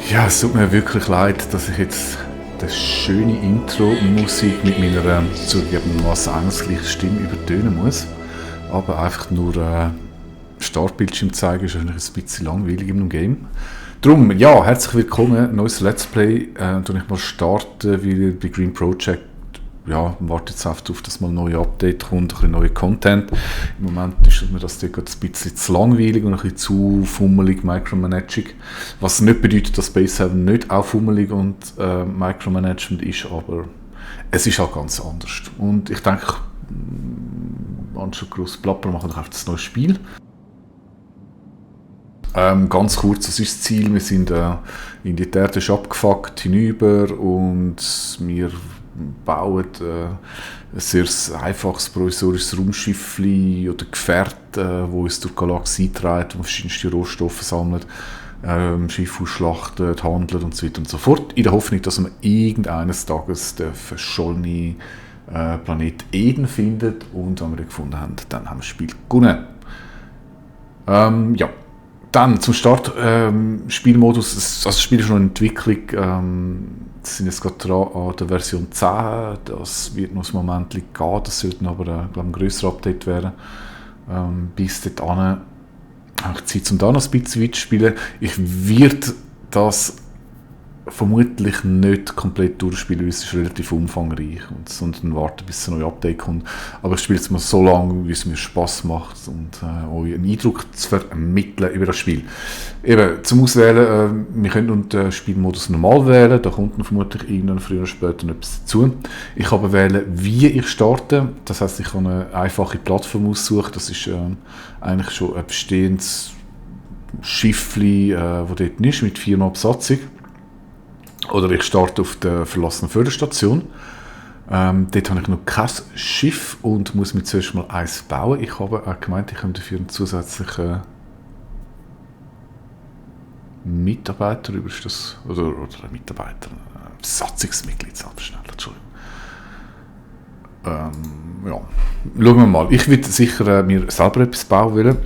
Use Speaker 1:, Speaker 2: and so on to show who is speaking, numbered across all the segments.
Speaker 1: Ja, es tut mir wirklich leid, dass ich jetzt das schöne Intro-Musik mit meiner zugegebenermaßen ängstlichen Stimme übertönen muss. Aber einfach nur Startbildschirm zeigen ist eigentlich ein bisschen langweilig in einem Game. Drum, ja, herzlich willkommen, neues Let's Play. Ich mal starten, weil bei Green Project warte jetzt auf, dass mal ein neues Update kommt, ein bisschen neuer Content. Im Moment ist mir das dort ein bisschen zu langweilig und ein bisschen zu fummelig, micromanaging. Was nicht bedeutet, dass Space 7 nicht auch fummelig und micromanagement ist, aber es ist halt ganz anders. Und ich denke, anstatt gross Plapper machen wir einfach das neue Spiel. Ganz kurz, das ist das Ziel. Wir sind in die Erde abgefuckt hinüber und wir bauen ein sehr einfaches provisorisches Raumschiff oder Gefährt, wo uns durch die Galaxie treibt, wo verschiedenste Rohstoffe sammelt, Schiffe ausschlachtet, handelt und so weiter und so fort. In der Hoffnung, dass man irgendeines Tages den verschollenen Planet Eden findet, und wenn wir den gefunden haben, dann haben wir das Spiel gewonnen. Dann zum Start, Spielmodus, das Spiel ist noch in Entwicklung, sind jetzt gerade dran an der Version 10, das wird noch ein Moment gehen, das sollte aber ein grösseres Update werden. Bis dahin habe ich Zeit, um da noch ein bisschen weit zu spielen. Ich werde das vermutlich nicht komplett durchspielen, weil es ist relativ umfangreich, sondern warten, bis ein neues Update kommt. Aber ich spiele es mal so lange, wie es mir Spass macht und euch einen Eindruck zu vermitteln über das Spiel. Eben, zum Auswählen, wir können unter den Spielmodus normal wählen, da kommt dann vermutlich irgendwann früher oder später etwas dazu. Ich kann wählen, wie ich starte, das heisst, ich kann eine einfache Plattform aussuchen, das ist eigentlich schon ein bestehendes Schiffli, das dort ist, mit 4 Besatzung. Oder ich starte auf der verlassenen Föderstation. Dort habe ich noch kein Schiff und muss mir zuerst mal eins bauen. Ich habe auch gemeint, ich könnte dafür einen zusätzlichen Mitarbeiter oder Mitarbeiter, Besatzungsmitglied selbstständig, Entschuldigung. Schauen wir mal. Ich würde sicher mir selber etwas bauen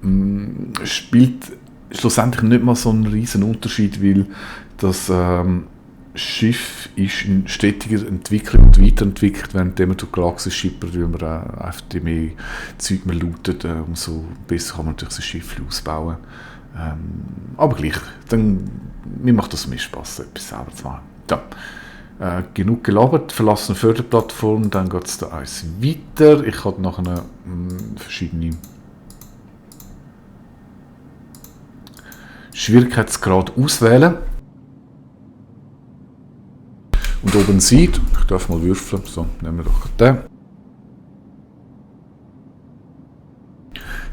Speaker 1: wollen. Spielt schlussendlich nicht mal so einen riesen Unterschied, weil das Schiff ist in stetiger Entwicklung und weiterentwickelt, während man durch die Galaxie schippert, weil man einfach mehr Zeug mehr lootet, umso besser kann man natürlich das Schiff ausbauen. Aber gleich, mir macht das mehr Spass, etwas selber zu machen. Ja. Genug gelabert, verlassene Förderplattform, dann geht es da eins weiter. Ich habe nachher verschiedene Schwierigkeitsgrad auswählen. Und oben sieht, ich darf mal würfeln, so, nehmen wir doch den.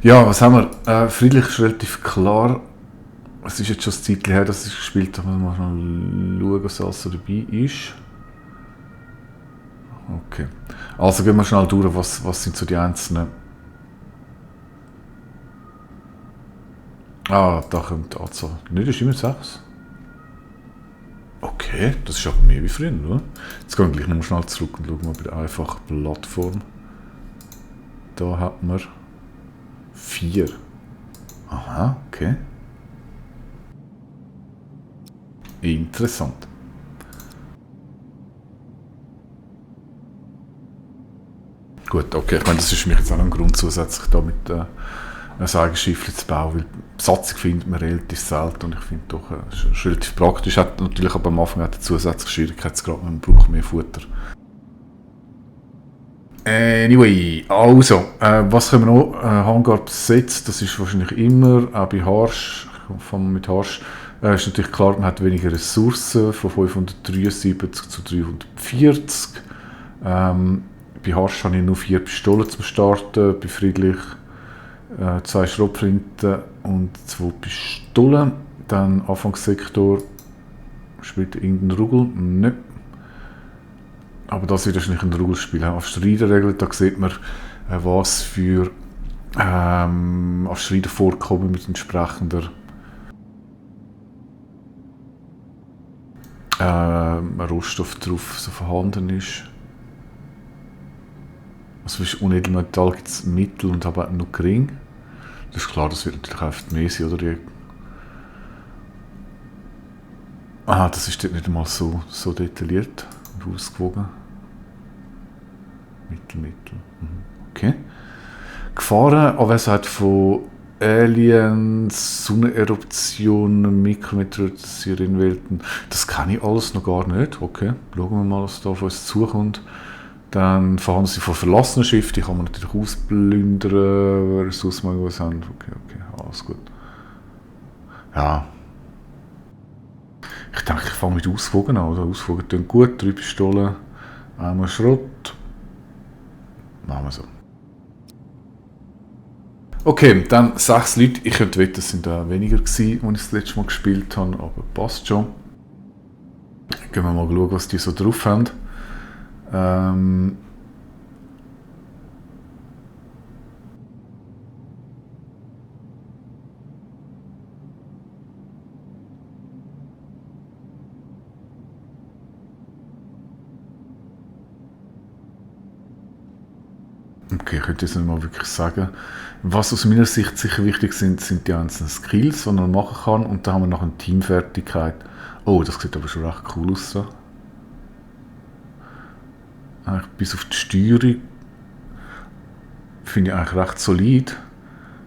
Speaker 1: Ja, was haben wir? Friedlich ist relativ klar. Es ist jetzt schon ein Zeitchen her, dass ich gespielt habe. Mal schauen, was alles so dabei ist. Okay. Also gehen wir schnell durch, was sind so die einzelnen. Da kommt die Anzahl. Nicht, das ist immer 6. Okay, das ist aber mehr wie früher, oder? Jetzt gehen wir gleich noch schnell zurück und schauen mal bei der einfachen Plattform. Da hat man 4. Aha, okay. Interessant. Gut, okay, ich meine, das ist für mich jetzt auch ein Grund, zusätzlich da mit ein eigenes Schiff zu bauen, weil Besatzung findet man relativ selten und ich finde doch, es ist relativ praktisch. Hat natürlich aber am Anfang einen zusätzlichen Schwierigkeitsgrad, man braucht mehr Futter. Anyway, also, was können wir noch? Hangar besetzt, das ist wahrscheinlich immer, auch bei Harsch, mit Harsch, ist natürlich klar, man hat weniger Ressourcen, von 573 zu 340. Bei Harsch habe ich nur 4 Pistolen zum Starten, bei Friedlich 2 Schrotflinten und 2 Pistolen. Dann Anfangssektor spielt irgendein Rugel, ne. Aber das wird wahrscheinlich ein Rugelspiel. Auf Streiderregeln, da sieht man, was für Streider vorkommen mit entsprechender Rohstoff drauf so vorhanden ist. Also für Unedelmetall gibt es Mittel und aber nur gering. Das ist klar, das wird natürlich oft mehr sein, oder? Aha, das ist dort nicht einmal so detailliert und ausgewogen. Mittel. Okay. Gefahren, Anwesenheit von Aliens, Sonneneruptionen, Mikrometeorisierwelten. Das kenne ich alles noch gar nicht. Okay, schauen wir mal, was da auf uns zukommt. Dann fahren sie von verlassenen Schiffen, die kann man natürlich ausplündern, versus mal was haben. Okay, alles gut. Ja. Ich denke, ich fange mit Auswogen an. Also Auswogen tun gut, 3 Pistolen, einmal Schrott. Machen wir so. Okay, dann 6 Leute. Ich könnte wetten, es sind weniger gewesen, als ich das letzte Mal gespielt habe, aber passt schon. Gehen wir mal schauen, was die so drauf haben. Okay, ich könnte jetzt nicht mal wirklich sagen. Was aus meiner Sicht sicher wichtig sind die einzelnen Skills, die man machen kann. Und da haben wir noch eine Teamfertigkeit. Oh, das sieht aber schon recht cool aus. So. Eigentlich bis auf die Steuerung finde ich eigentlich recht solid.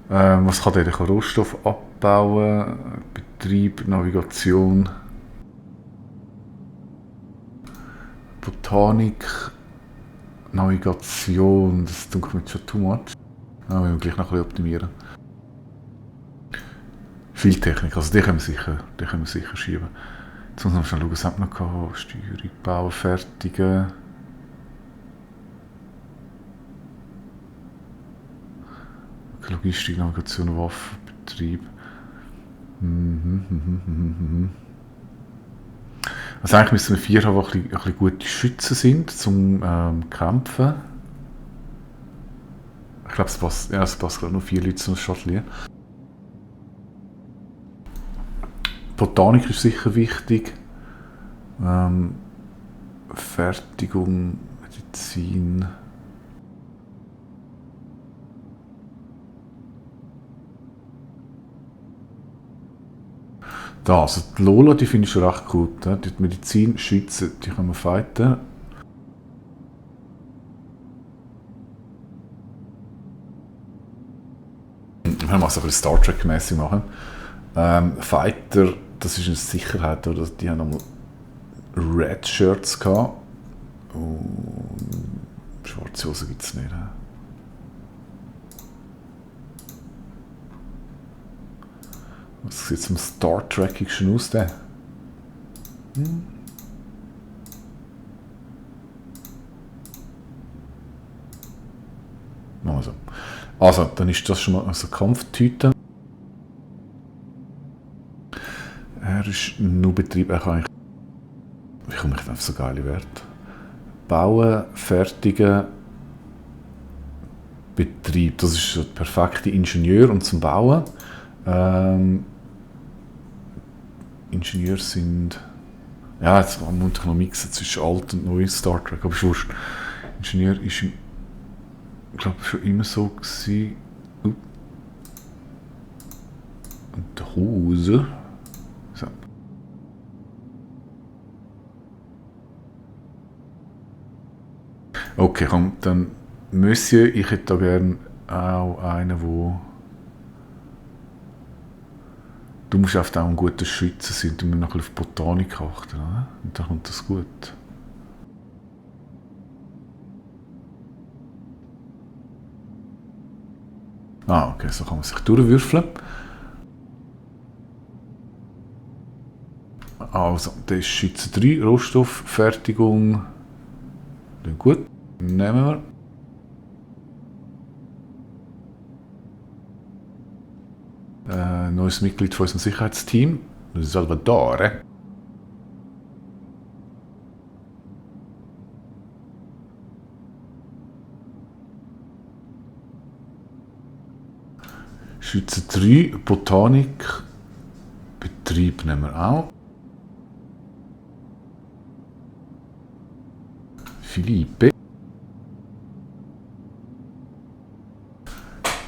Speaker 1: Was kann der? Der kann Rohstoff abbauen, Betrieb, Navigation, Botanik, Navigation, das tut mir schon too much. Ja, wir müssen gleich noch ein bisschen optimieren. Viel Technik, also die können wir sicher schieben. Jetzt muss man schnell schauen, was haben wir noch gehabt? Steuerung, Bauen, Fertigen. Logistik, Navigation, Waffen, Betrieb. Also eigentlich müssen wir 4 haben, die ein bisschen gute Schützen sind zum Kämpfen. Ich glaube, es passt gerade nur 4 Leute zum Chatelier. Botanik ist sicher wichtig. Fertigung, Medizin. Da, also die Lola, die finde ich schon recht gut. Ja? Die Medizin, Schützen, die können wir fighten. Wir können es aber Star Trek-mäßig machen. Fighter, das ist eine Sicherheit, oder? Die haben nochmal Red Shirts gehabt. Und schwarze Hose gibt es nicht. Was sieht zum Star Trek schon aus, der? Also, dann ist das schon mal eine Kampftüte. Er ist nur Betrieb, er kann eigentlich. Wie komme ich denn auf so geile Werte? Bauen, fertigen, Betrieb. Das ist so der perfekte Ingenieur und zum Bauen. Ingenieure sind. Ja, jetzt muss ich noch mixen zwischen alt und neu Star Trek, aber ist wurscht. Ingenieur ist, ich glaube, schon immer so gewesen. Und die Hose. So. Okay, komm, dann Monsieur, ich hätte da gerne auch einen, wo. Du musst oft auch ein guter Schütze sein, du musst noch ein bisschen auf Botanik achten, oder? Und dann kommt das gut. Ah, okay, so kann man sich durchwürfeln. Also, das ist Schütze 3, Rohstoff, Fertigung. Dann gut, nehmen wir. Neues Mitglied von unserem Sicherheitsteam, Salvatore. Schütze 3, Botanik, Betrieb nehmen wir auch. Philippe.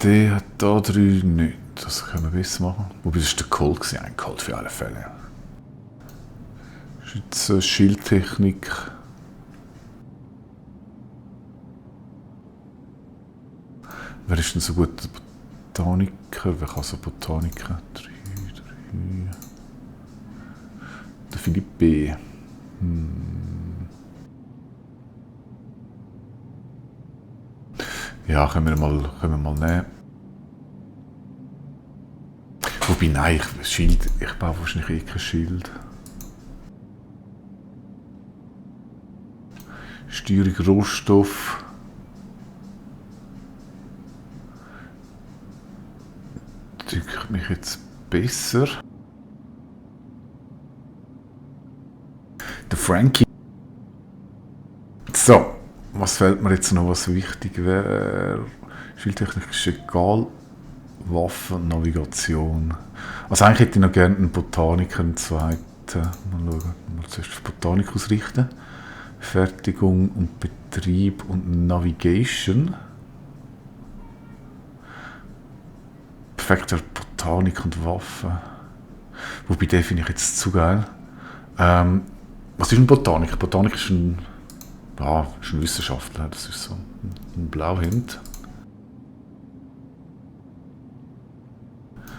Speaker 1: Der hat da 3 nicht. Das können wir besser machen. Wobei das war der Colt, ein Colt für alle Fälle. ist jetzt Schildtechnik. Wer ist denn so gut Botaniker? Wer kann so Botaniker? 3. Der Philipp B. Ja, können wir mal nehmen. Wobei, nein, ich baue wahrscheinlich kein Schild. Steuerung Rohstoff. Drückt mich jetzt besser. Der Frankie. So, was fällt mir jetzt noch, was wichtig wäre? Schildtechnik ist egal. Waffen, Navigation. Also eigentlich hätte ich noch gerne einen Botaniker, einen zweiten. Mal schauen, mal zuerst auf Botanik ausrichten. Fertigung und Betrieb und Navigation. Perfekter Botanik und Waffen. Wobei, den finde ich jetzt zu geil. Was ist ein Botaniker? Botanik ist ein Wissenschaftler. Das ist so ein Blauhemd.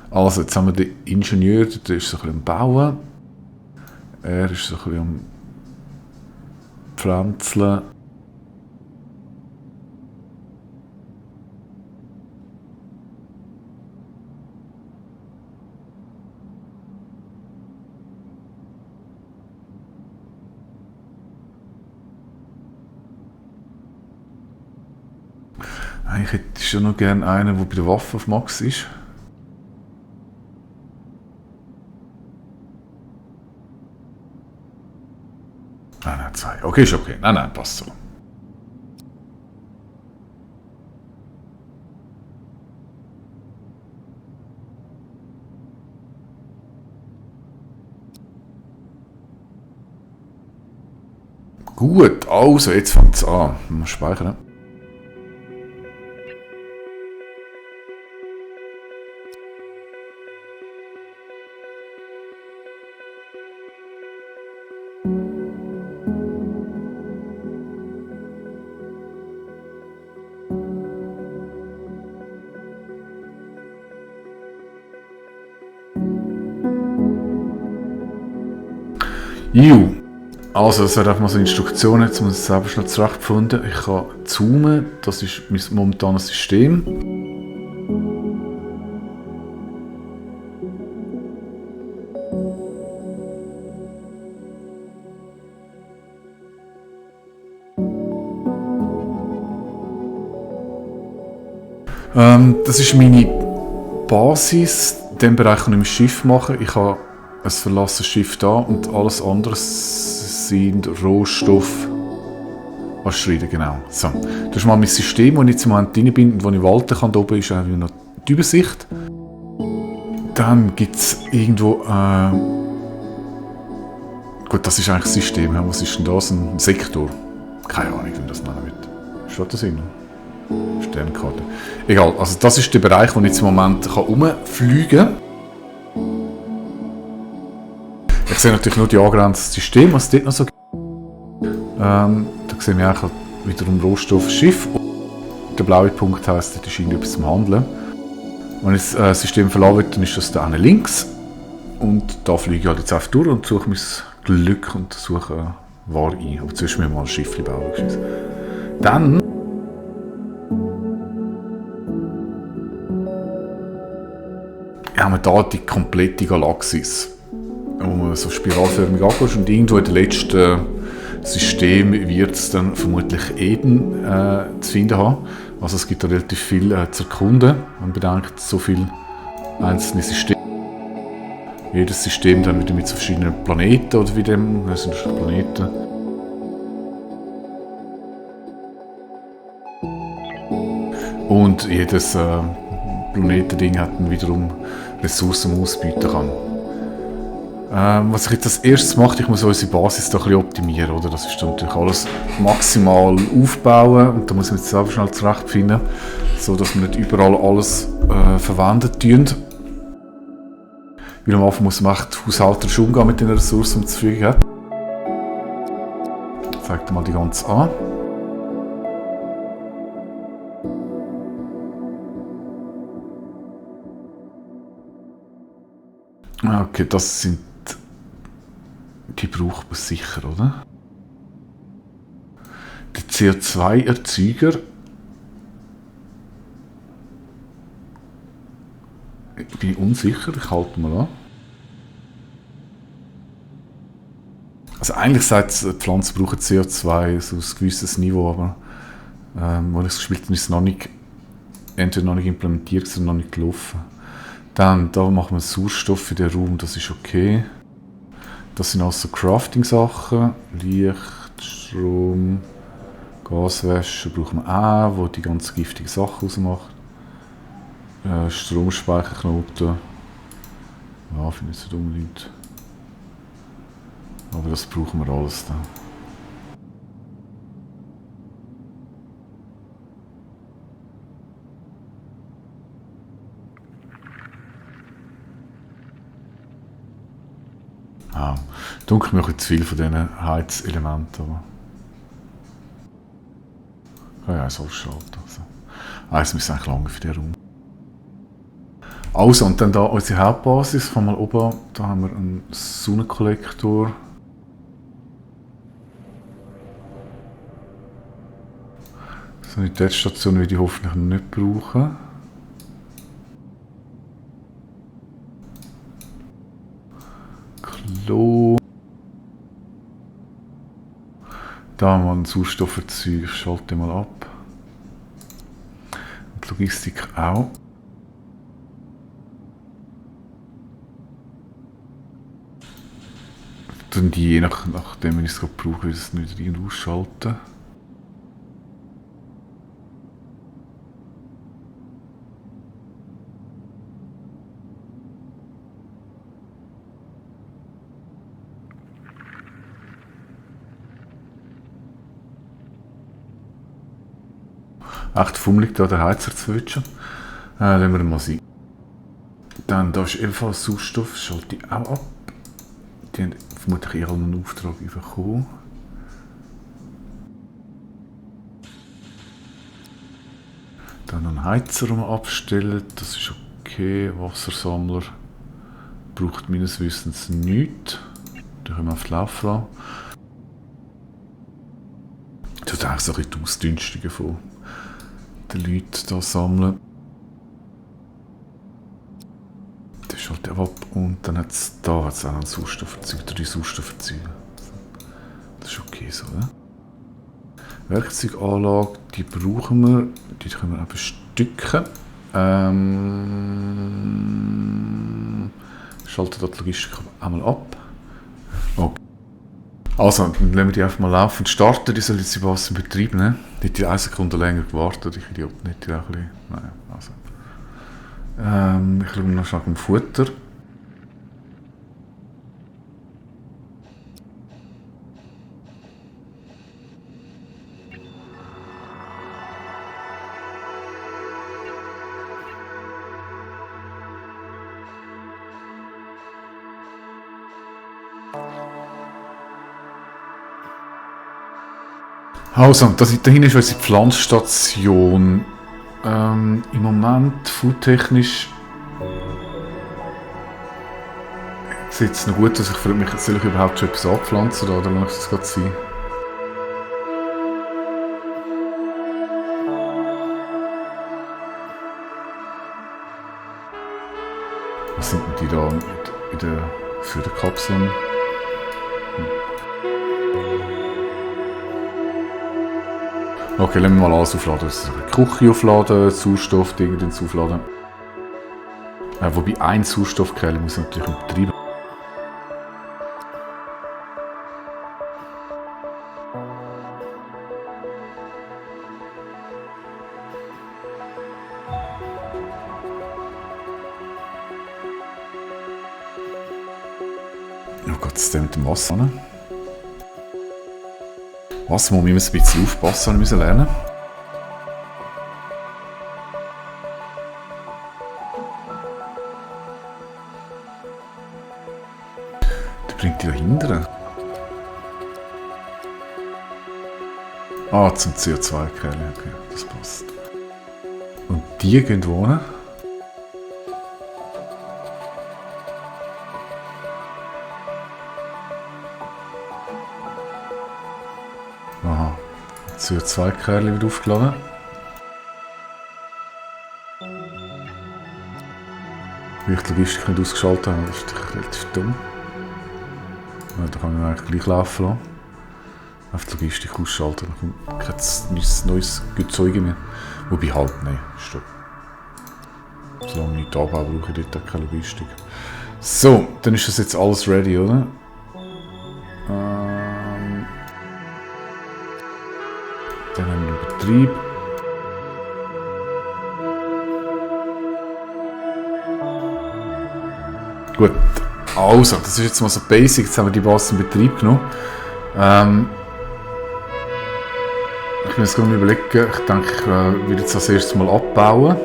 Speaker 1: Also, jetzt haben wir den Ingenieur, der ist so ein bisschen am Bauen. Er ist so ein bisschen am Pflanzeln. Eigentlich hätte ich schon noch gerne einen, der bei der Waffe auf Max ist. Nein, 2. Okay, ist okay. Nein, passt so. Gut, also jetzt fängt es an. Mal speichern. Also, das wäre einfach mal so eine Instruktion. Jetzt muss ich es selber schnell zurechtgefunden. Ich kann zoomen, das ist mein momentanes System. Das ist meine Basis. In diesem Bereich kann ich mein Schiff machen. Ich habe ein verlassenes Schiff da und alles andere sind Rohstoffe. Schreiben, genau. So. Das ist mal mein System, wo ich jetzt im Moment drin bin und wo ich walten kann. Da oben ist einfach noch die Übersicht. Dann gibt es irgendwo. Gut, das ist eigentlich das System. Was ist denn das? Ein Sektor? Keine Ahnung, wie man das nennen wird. Steht das irgendwo? Sternkarte. Egal, also das ist der Bereich, wo ich jetzt im Moment herumfliegen kann. Ich sehe natürlich nur die angrenzenden Systeme, was es dort noch so gibt. Da sehen wir auch wiederum Rohstoff, Schiff. Der blaue Punkt heisst, das ist irgendetwas zum Handeln. Wenn ich das System verlassen will, dann ist das da links. Und da fliege ich halt jetzt einfach durch und suche mein Glück und suche Ware ein. Aber zuerst müssen wir mal ein Schiff bauen. Dann haben wir hier die komplette Galaxis, wo man so spiralförmig angeht. Und irgendwo in den letzten System wird es dann vermutlich Eden zu finden haben. Also es gibt relativ viel zu erkunden. Man bedenkt, so viele einzelne Systeme. Jedes System dann wieder mit so verschiedenen Planeten oder wie dem, das sind Planeten. Und jedes Planetending hat dann wiederum Ressourcen, die man ausbieten kann. Was ich jetzt als erstes mache, ich muss unsere Basis da ein bisschen optimieren, oder? Das ist dann natürlich alles maximal aufbauen und da muss man jetzt selber schnell zurechtfinden, so dass wir nicht überall alles verwendet tun. Weil am Anfang muss man echt haushalterisch umgehen mit den Ressourcen, die man zur Verfügung hat. zeig dir mal die ganze an. Okay, das sind... Die braucht man sicher, oder? Der CO2-Erzeuger... Bin ich unsicher, ich halte mal an. Also eigentlich sagt es, die Pflanzen brauchen CO2, so ein gewisses Niveau, aber als ich es gespielt habe, ist es noch nicht, entweder noch nicht implementiert oder noch nicht gelaufen. Dann, da machen wir Sauerstoff für den Raum, das ist okay. Das sind also Crafting-Sachen, Licht, Strom, Gaswäsche brauchen wir auch, wo die ganz giftigen Sachen ausmacht. Stromspeicherknoten, ja, finde ich nicht unbedingt. Aber das brauchen wir alles dann. Ah, dunkel mir ein zu viel von diesen Heizelementen, aber... Ja, eins ausschalten. Also. Eins müssen eigentlich lange für den Raum. Also, und dann da unsere Hauptbasis, von mal oben, da haben wir einen Sonnenkollektor. So eine Station würde ich hoffentlich nicht brauchen. Klo. Da haben wir einen Sauerstofferzeuger, ich schalte mal ab. Und Logistik auch. Dann die, je nachdem, wenn ich es gerade brauche, wieder rein und ausschalten. Echt fummelig da der Heizer zwitschern. Lassen wir mal sein. Dann da ist ebenfalls Sauerstoff, schalte ich auch ab. Die haben vermutlich eher einen Auftrag bekommen. Dann noch einen Heizer abstellen, das ist okay. Wassersammler braucht meines Wissens nichts. Da können wir auf die Laufen lassen. Das ist eigentlich so ein bisschen die Ausdünstungen von den Leuten hier sammeln. Das schaltet er ab und dann hat es da auch einen Sauerstofferzeuger, 3 Sauerstofferzeuger. Das ist okay so, oder? Werkzeuganlage, die brauchen wir, die können wir auch bestücken. Schalten dort die Logistik einmal ab. Okay. Also, dann lassen wir die einfach mal laufen. Starten, die sollen jetzt was im Betrieb nehmen. Nicht die 1 Sekunde länger gewartet, ich Idiot, nicht die auch ein bisschen. Naja, also. Ich schaue noch schnell im Futter. Also, da hinten ist unsere Pflanzstation. Im Moment, foodtechnisch, sieht es noch gut aus. Ich frage mich, soll ich überhaupt schon etwas anpflanzen oder lasse ich das gerade sein? Was sind denn die da in der Führerkapseln? Okay, lassen wir mal alles aufladen. Küche aufladen, Sauerstoff, Dinge aufladen. Wobei ein Sauerstoffkeller muss natürlich im Betrieb. Oh Gott, das ist mit dem Wasser. Ne? Wasser muss man ein bisschen aufpassen, müssen lernen. Der bringt die da hinten. Ah, zum CO2-Käli, okay, das passt. Und die gehen wohnen? Aha, CO2-Käli wird aufgeladen. Weil ich die Logistik nicht ausgeschaltet habe, das ist relativ dumm. Ja, da kann ich eigentlich gleich laufen lassen. Auf die Logistik ausschalten, dann kommt kein neues Zeug mehr. Wobei halt, nein, stopp. Solange ich da brauche ich dort auch keine Logistik. So, dann ist das jetzt alles ready, oder? Dann haben wir den Betrieb. Gut, also, das ist jetzt mal so basic, jetzt haben wir die Basis in Betrieb genommen. Ich muss jetzt gerade überlegen, ich denke, ich würde jetzt als erstes mal abbauen.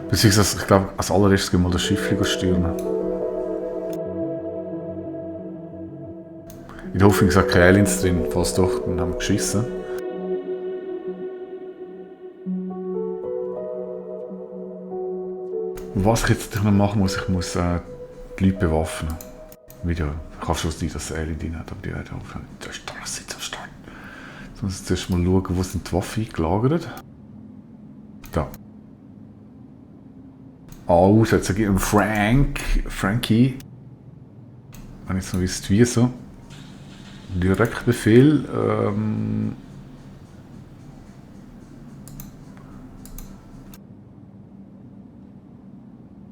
Speaker 1: Beziehungsweise, ich glaube, als allererstes gehen wir mal das Schiff stürmen. In der Hoffnung, es hat keine Aliens drin, falls doch, dann haben wir geschissen. Was ich jetzt noch machen muss, ich muss die Leute bewaffnen. Wieder, ich kann schon sein, dass es Alien drin hat, aber die werden aufhören. Das ist das jetzt am Start. Jetzt muss ich zuerst mal schauen, wo sind die Waffen eingelagert. Da. Also, jetzt sage ich Frankie. Wenn ich jetzt noch wisst, wie so. Direktbefehl.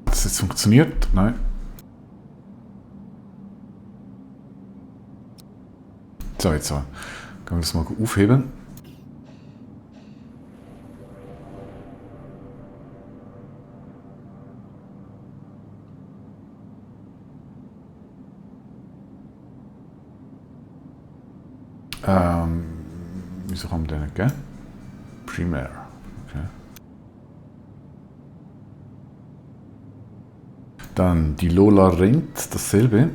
Speaker 1: Hat das jetzt funktioniert? Nein. So, jetzt können wir das mal aufheben. Wieso kann man den nicht geben? Primär. Okay. Dann die Lola Rent, dasselbe.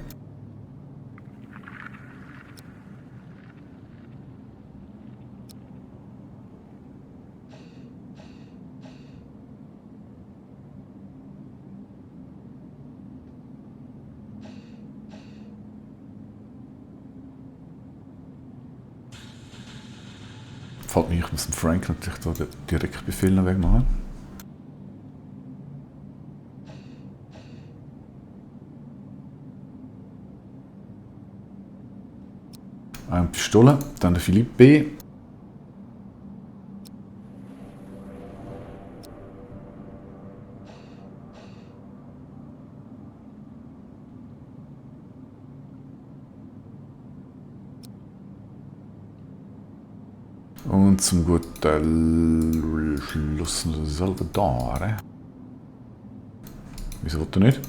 Speaker 1: Fällt mir, ich muss dem Frank natürlich da den Direktbefehl noch wegmachen. Eine Pistole, dann der Philipp B. Und zum guten Schluss Salvador. Wieso will er nicht?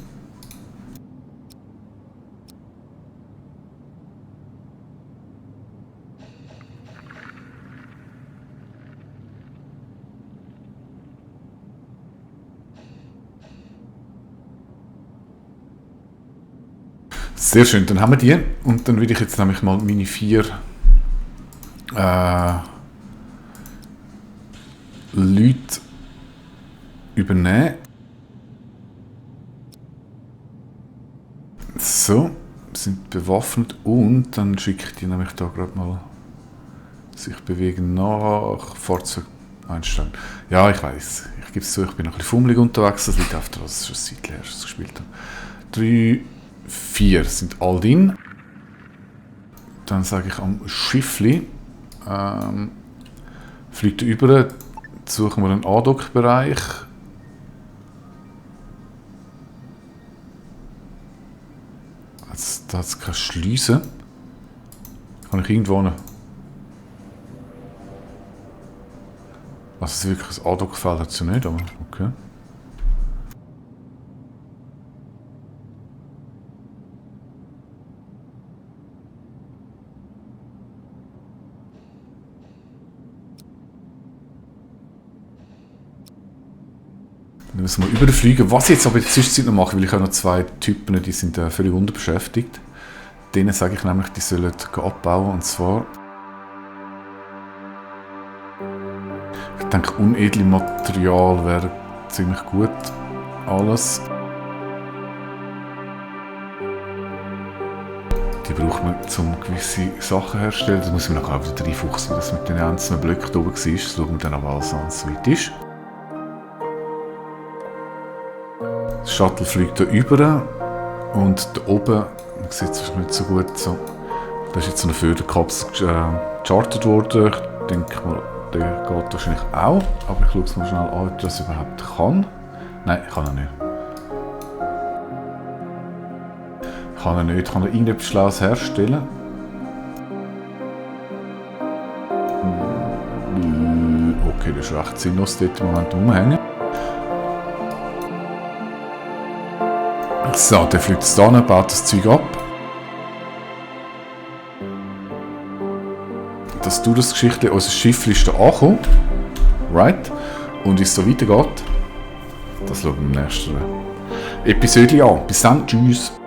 Speaker 1: Sehr schön, dann haben wir die. Und dann will ich jetzt nämlich mal meine 4 Leute übernehmen. So, sind bewaffnet und dann schicke ich die nämlich da gerade mal sich bewegen nach Fahrzeug einstellen. Ja, ich weiß, ich gebe es zu, ich bin noch ein bisschen fummelig unterwegs, das liegt auf der, dass ich schon seit letztes gespielt habe. 3, 4 sind all drin. Dann sage ich am Schiffli, fliegt über, suchen wir einen Andock-Bereich. Da hat es keine Schleuse. Kann ich irgendwo hin? Also wirklich ein Andock-Feld hat es ja nicht, aber okay. Dann müssen wir überfliegen. Was ich jetzt aber in der Zwischenzeit noch mache, weil ich habe noch 2 Typen, die sind völlig unterbeschäftigt. Denen sage ich nämlich, die sollen abbauen. Und zwar denke, unedle Material wäre ziemlich gut. Alles. Die braucht man, um gewisse Sachen herzustellen. Da muss ich mir noch wieder reinfuchsen, wie das mit den einzelnen Blöcken da oben war. Das schauen wir dann aber alles an, so weit ist. Das Shuttle fliegt hier über und da oben, man sieht es nicht so gut, so, da ist jetzt so eine Förderkapsel gechartert worden. Ich denke mal, der geht wahrscheinlich auch, aber ich schaue es mal schnell an, ob das überhaupt kann. Nein, kann er nicht. Kann er nicht. Kann er irgendetwas Schlaues herstellen? Okay, das ist recht sinnlos, dort im Moment rumhängen. So, der fliegt jetzt hin, baut das Zeug ab. Dass du das Geschichte, unser Schiff ist da angekommen. Right? Und wie es so weitergeht, das schauen wir im nächsten Episode an. Bis dann, tschüss.